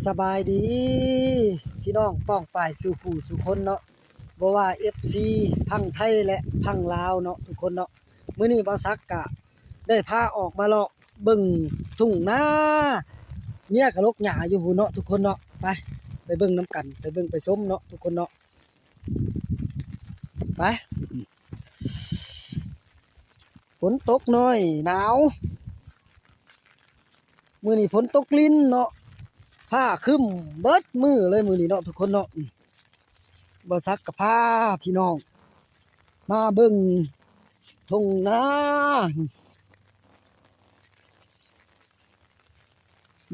ສະບາຍດີພີ່ນ້ອງປ້ອງປາຍສູ່ຜູ້ສູ່ຄົນເນາະ, ບໍ່ວ່າເອັຟຊີຝັ່ງໄທ ແລະ ຝັ່ງລາວເນາະທຸກຄົນເນາະ. ມື້ນີ້ບ່າວສັກກະໄດ້ພາອອກມາເລາະເບິ່ງທົ່ງນາ, ເມຍກະລົກຫຍ້າຢູ່ພຸ້ນເນາະທຸກຄົນເນາະ. ໄປ ໄປເບິ່ງນຳກັນ, ໄປເບິ່ງໄປຊົມເນາະທຸກຄົນເນາະ. ໄປ ຝົນຕົກໜ້ອຍໜາວ, ມື້ນີ້ຝົນຕົກລິນເນາະ, ຟ້າຄຶ້ມເບິດມື້ເລີຍມື້ນີ້ເນາະທຸກຄົນເນາະ. ອືມ ບ່າວສັກກະພາພີ່ນ້ອງມາເບິ່ງທົ່ງນາ.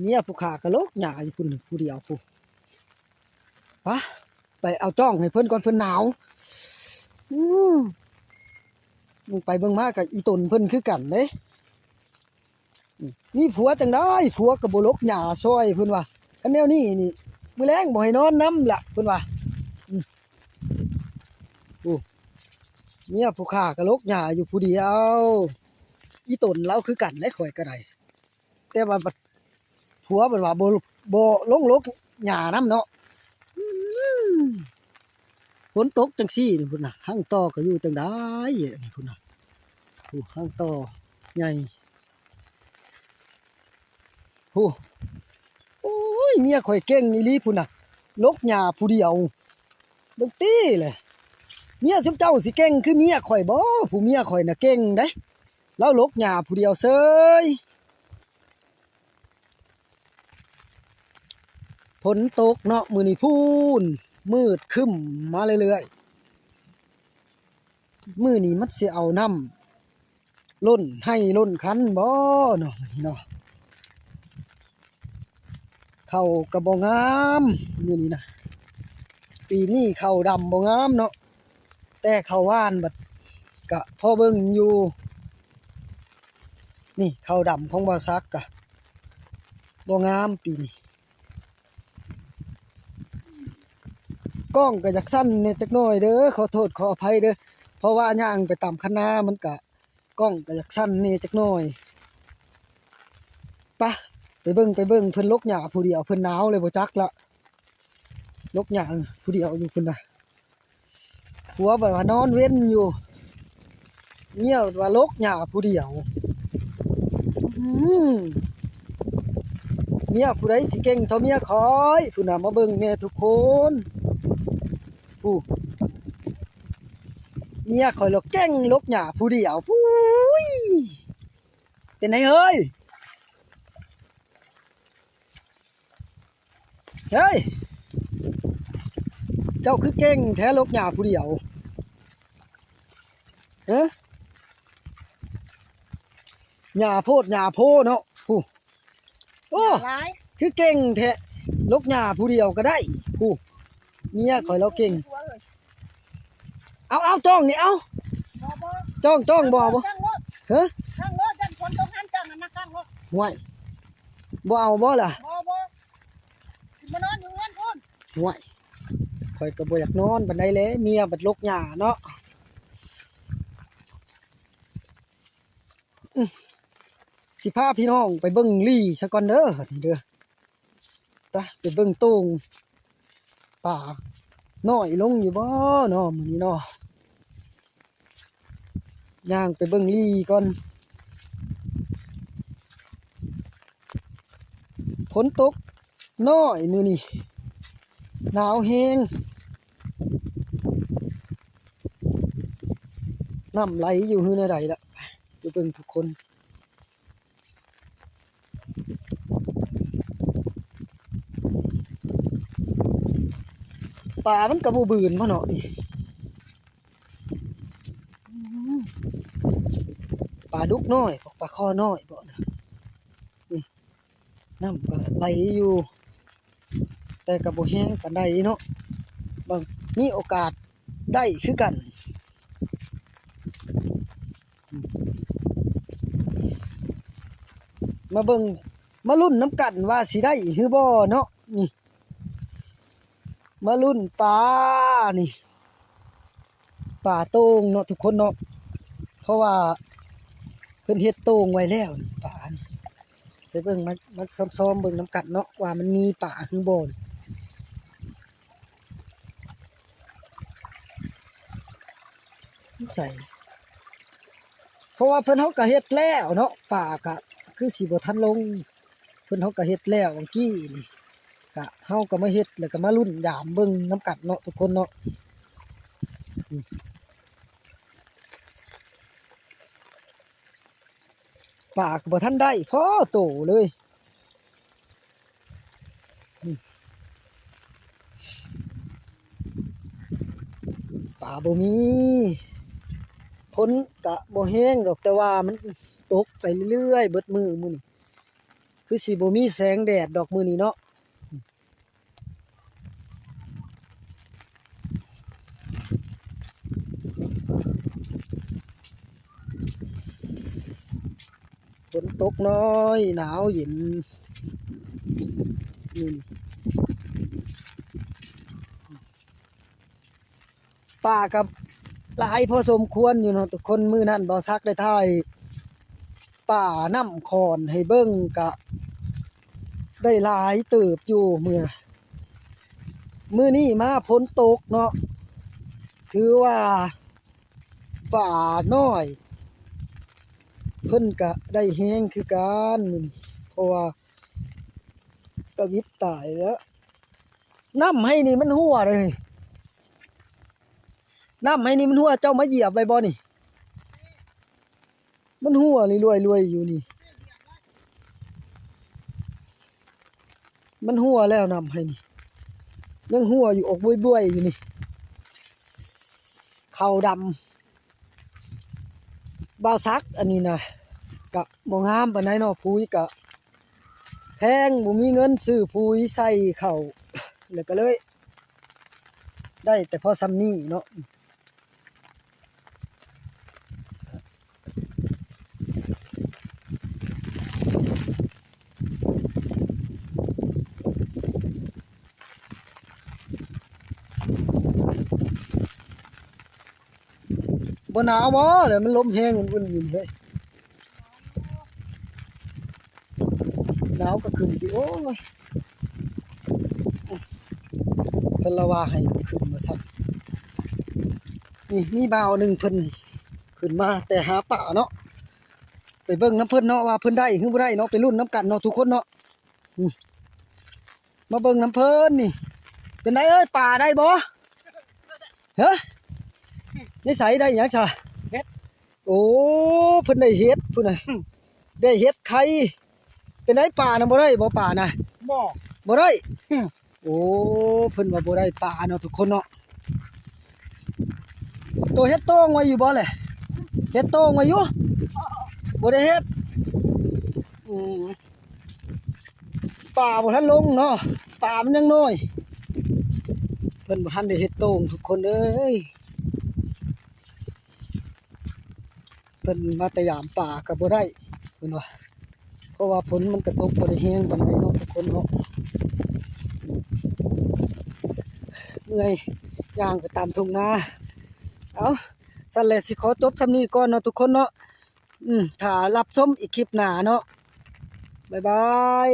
ເມຍຜູ້ຂ້າກະລົກຫຍ້າຢູ່ພຸ້ນຜູ້ດຽວພຸ້ນ. ປະ ໄປເອົາຈ້ອງໃຫ້ເພິ່ນກ່ອນ ເພິ່ນໜາວ. ອື ເບິ່ງໄປເບິ່ງມາກະອີຕົນເພິ່ນຄືກັນເດ້. ອື ມີຜົວຈັ່ງໃດ ຜົວກະບໍ່ລົກຫຍ້າຊ່ອຍເພິ່ນວ່າ. ຄັນແນວນີ້ນີ້ ມື້ແລງບໍ່ໃຫ້ນອນນຳລະເພິ່ນວ່າ. ອື ໂອ້ ເມຍຜູ້ຂ້າກະລົກຫຍ້າຢູ່ຜູ້ດຽວ, ອີຕົນລາວຄືກັນເດ້ ຂ້ອຍກະໄດ້. ແຕ່ວ່າບັດຜົວເພິ່ນວ່າບໍ່ ບໍ່ລົງລົກຫຍ້ານຳເນາະ. ອືມ ຝົນຕົກຈັ່ງຊີ້ພຸ້ນນະ, ຮັງຕໍ່ກະຢູ່ຈັ່ງໃດນີ້ພຸ້ນນະ. ໂອ້ ຮັງຕໍ່ໃຫຍ່. ໂອ້ ໂອ້ຍ ເມຍຂ້ອຍເກັ່ງອີ່ຫຼີພຸ້ນນະ, ລົກຫຍ້າຜູ້ດຽວ. ເບິ່ງຕິແຫຼະ ເມຍຊຸມເຈົ້າຊິເກັ່ງຄືເມຍຂ້ອຍບໍ່? ຜູ້ເມຍຂ້ອຍນະເກັ່ງເດ້. ລາວລົກຫຍ້າຜູ້ດຽວເສີຍ. ຝົນຕົກເນາະມື້ນີ້ ພຸ້ນ ມືດຄຶ້ມມາເລື້ອຍໆ. ມື້ນີ້ມັນຊິເອົານ້ຳລົ້ນໄຮ່ລົ້ນຄັນບໍ່ເນາະ ມື້ນີ້ເນາະ. ເຂົ້າກະບໍ່ງາມມື້ນີ້ນະ, ປີນີ້ເຂົ້າດຳບໍ່ງາມເນາະ, ແຕ່ເຂົ້າຫວ່ານບັດກະພໍເບິ່ງຢູ່. ນີ້ເຂົ້າດຳຂອງບ່າວສັກກະບໍ່ງາມປີນີ້. ກ້ອງກະຢາກສັ່ນແດ່ຈັກໜ້ອຍເດີ, ຂໍໂທດຂໍອະໄພເດີ, ເພາະວ່າຍ່າງໄປຕາມຄັນນາ ມັນກະ ກ້ອງກະຢາກສັ່ນແດ່ຈັກໜ້ອຍ. ປະ ໄປເບິ່ງ ໄປເບິ່ງ ເພິ່ນລົກຫຍ້າຜູ້ດຽວ, ເພິ່ນໜາວແລ້ວບໍ່ຈັກລະ, ລົກຫຍ້າຜູ້ດຽວຢູ່ພຸ້ນນະ. ຜົວບັດວ່ານອນເວັນຢູ່, ເມຍບັດວ່າລົກຫຍ້າຜູ້ດຽວ. ອືມ ເມຍຜູ້ໃດຊິເກັ່ງເທົ່າເມຍຂ້ອຍ ພຸ້ນນະ, ມາເບິ່ງແດ່ທຸກຄົນ. ຜູ້ ເມຍຂ້ອຍລະເກັ່ງລົກຫຍ້າຜູ້ດຽວ. ປຸ້ຍ ເປັນໃດເຮີ້ຍ? ເຮີ້ຍ ເຈົ້າຄືເກັ່ງແທ້ ລົກຫຍ້າຜູ້ດຽວ? ເອີ ຫຍ້າໂພດຫຍ້າໂພເນາະ. ຜູ້ ໂອ້ ຫຼາຍ ຄືເກັ່ງແທ້ ລົກຫຍ້າຜູ້ດຽວກະໄດ້. ຜູ້ ເມຍຂ້ອຍລາວເກັ່ງ. ເອົາ ເອົາ ຈ້ອງນີ້ ເອົາ ບໍ່ ບໍ່ ຈ້ອງ ຈ້ອງ ບໍ່ ບໍ່ ກາງໂລດ ເຮີ້ ກາງໂລດ ຢ້ານຝົນຕົກຫັ້ນ ຈ້ອງນັ້ນນະ ກາງໂລດ. ຫ້ວຍ ບໍ່ເອົາບໍ່ລະ? ບໍ່ ບໍ່ ຊິມານອນຢູ່ເຮືອນພຸ້ນ. ຫ້ວຍ ຂ້ອຍກະບໍ່ຢາກນອນປານໃດແຫຼະ ເມຍບັດລົກຫຍ້າເນາະ. ອື ຊິພາພີ່ນ້ອງໄປເບິ່ງລີ້ສາກ່ອນເດີ ນີ້ເດີ. ປະ ໄປເບິ່ງໂຕ່ງ ປານ້ອຍລົງຢູ່ບໍ່ເນາະ ມື້ນີ້ເນາະ. ຍ່າງໄປເບິ່ງລີ້ກ່ອນ. ຝົນຕົກນ້ອຍມື້ນີ້ ໜາວແຮງ. ນ້ຳໄຫຼຢູ່ ຫຼື ແນວໃດລະ ໄປເບິ່ງທຸກຄົນ. ປາມັນກະບໍ່ບືນມາເນາະນີ້. ອືມ ປາດຸກນ້ອຍ ພວກປາຄໍນ້ອຍບໍນະ. ນີ້ ນ້ຳກະໄຫຼຢູ່ ແຕ່ກະບໍ່ແຮງປານໃດເນາະ. ບາງ ມີໂອກາດໄດ້ຄືກັນ. ມາເບິ່ງ ມາລຸ້ນນຳກັນວ່າຊິໄດ້ຫຼືບໍ່ເນາະ. ນີ້ ມາລຸ້ນປານີ້ ປາໂຕ່ງເນາະທຸກຄົນເນາະ ເພາະວ່າເພິ່ນເຮັດໂຕ່ງໄວ້ແລ້ວນີ້ ປານີ້ ໃສ່ເບິ່ງ ມາ ມາຊອມໆເບິ່ງນຳກັນເນາະ ວ່າມັນມີປາຫຼືບໍ່. ໃສ່ ເພາະວ່າເພິ່ນເຮົາກະເຮັດແລ້ວເນາະ ປາກະຄືຊິບໍ່ທັນລົງ ເພິ່ນເຮົາກະເຮັດແລ້ວຫວ່າງກີ້ນີ້ ກະເຮົາກະມາເຮັດ ແລ້ວກະມາລຸ້ນຢາມເບິ່ງນຳກັນເນາະທຸກຄົນເນາະ. ປາກະບໍ່ທັນໄດ້ພໍໂຕເລີຍ ປາບໍ່ມີ ຝົນກະບໍ່ແຮງດອກ ແຕ່ວ່າມັນຕົກໄປເລື້ອຍໆເບິດມື້ມື້ນີ້ ຄືຊິບໍ່ມີແສງແດດດອກມື້ນີ້ເນາະ. ຝົນຕົກນ້ອຍ ໜາວເຢັນ ນີ້ ປາກະຫຼາຍພໍສົມຄວນຢູ່ເນາະທຸກຄົນ. ມື້ນັ້ນບ່າວສັກໄດ້ຖ່າຍປານ້ຳຂອນໃຫ້ເບິ່ງ ກະໄດ້ຫຼາຍເຕີບຢູ່. ມື້ ມື້ນີ້ມາຝົນຕົກເນາະ ຖືວ່າປານ້ອຍເພິ່ນກະໄດ້ແຮງຄືກັນ ເພາະວ່າກະວິດຕາຍແລ້ວ. ນ້ຳໃຫ້ນີ້ມັນຮົ່ວເດ້ ນ້ຳໃຫ້ນີ້ມັນຮົ່ວ ເຈົ້າມາຢຽບໄວ້ບໍ່ນີ້? ມັນຮົ່ວນີ້ລວຍໆຢູ່ນີ້ ມັນຮົ່ວແລ້ວ ນ້ຳໃຫ້ນີ້ຍັງຮົ່ວຢູ່ ອອກບວຍໆຢູ່ນີ້ ເຂົ້າດຳ. ບ່າວສັກອັນນີ້ນະ ກະບໍ່ງາມປານໃດເນາະ ປຸ໋ຍກະແພງ ບໍ່ມີເງິນຊື້ປຸ໋ຍໃສ່ເຂົ້າ ແລ້ວກະເລີຍໄດ້ແຕ່ພໍຊ່ຳນີ້ເນາະ. ບໍ່ໜາວບໍ່ ແລ້ວມັນລົມແຮງ ອຸ່ນໆຢູ່ນີ້ເຮີ້ຍ ໜາວກະຂຶ້ນຕິ ໂອ້ຍ ເພິ່ນລະວ່າໃຫ້ຂຶ້ນວ່າຊັ້ນ. ນີ້ມີບ່າວໜຶ່ງເພິ່ນຂຶ້ນມາແຕ່ຫາປາເນາະ ໄປເບິ່ງນຳເພິ່ນເນາະ ວ່າເພິ່ນໄດ້ຫຼືບໍ່ໄດ້ເນາະ ໄປລຸ້ນນຳກັນເນາະທຸກຄົນເນາະ. ອືມ ມາເບິ່ງນຳເພິ່ນນີ້ ເປັນໃດເອີຍ ປາໄດ້ບໍ່? ເຮີ ໃນໃສໄດ້ຫຍັງຊະ? ເຫັດ ໂອ້ ເພິ່ນໄດ້ເຫັດພຸ້ນນະ ອືມ ໄດ້ເຫັດໄຂ່. ເປັນໃດປານະ ບໍ່ໄດ້ບໍ່ປານະ? ບໍ່ ບໍ່ໄດ້ ອືມ ໂອ້ ເພິ່ນວ່າບໍ່ໄດ້ປາເນາະທຸກຄົນເນາະ. ໂຕເຮັດໂຕ່ງໄວ້ຢູ່ບໍ່ແຫຼະ? ເຮັດໂຕ່ງໄວ້ຢູ່ ບໍ່ໄດ້ເຮັດ ອືມ ປາບໍ່ທັນລົງເນາະ ປາມັນຍັງນ້ອຍ ເພິ່ນບໍ່ທັນໄດ້ເຮັດໂຕ່ງທຸກຄົນເອີຍ. ເພິ່ນມາແຕ່ຢາມປາກະບໍ່ໄດ້ ເພິ່ນວ່າ ເພາະວ່າຝົນມັນກະຕົກບໍ່ໄດ້ແຮງປານໃດເນາະທຸກຄົນເນາະ. ເມື່ອຍ ຍ່າງໄປຕາມທົ່ງນາ. ເອົ້າ ຊັ້ນແຫຼະ ຊິຂໍຈົບຊ່ຳນີ້ກ່ອນເນາະທຸກຄົນເນາະ. ອືມ ຖ້າຮັບຊົມອີກຄລິບໜ້າເນາະ ບາຍບາຍ.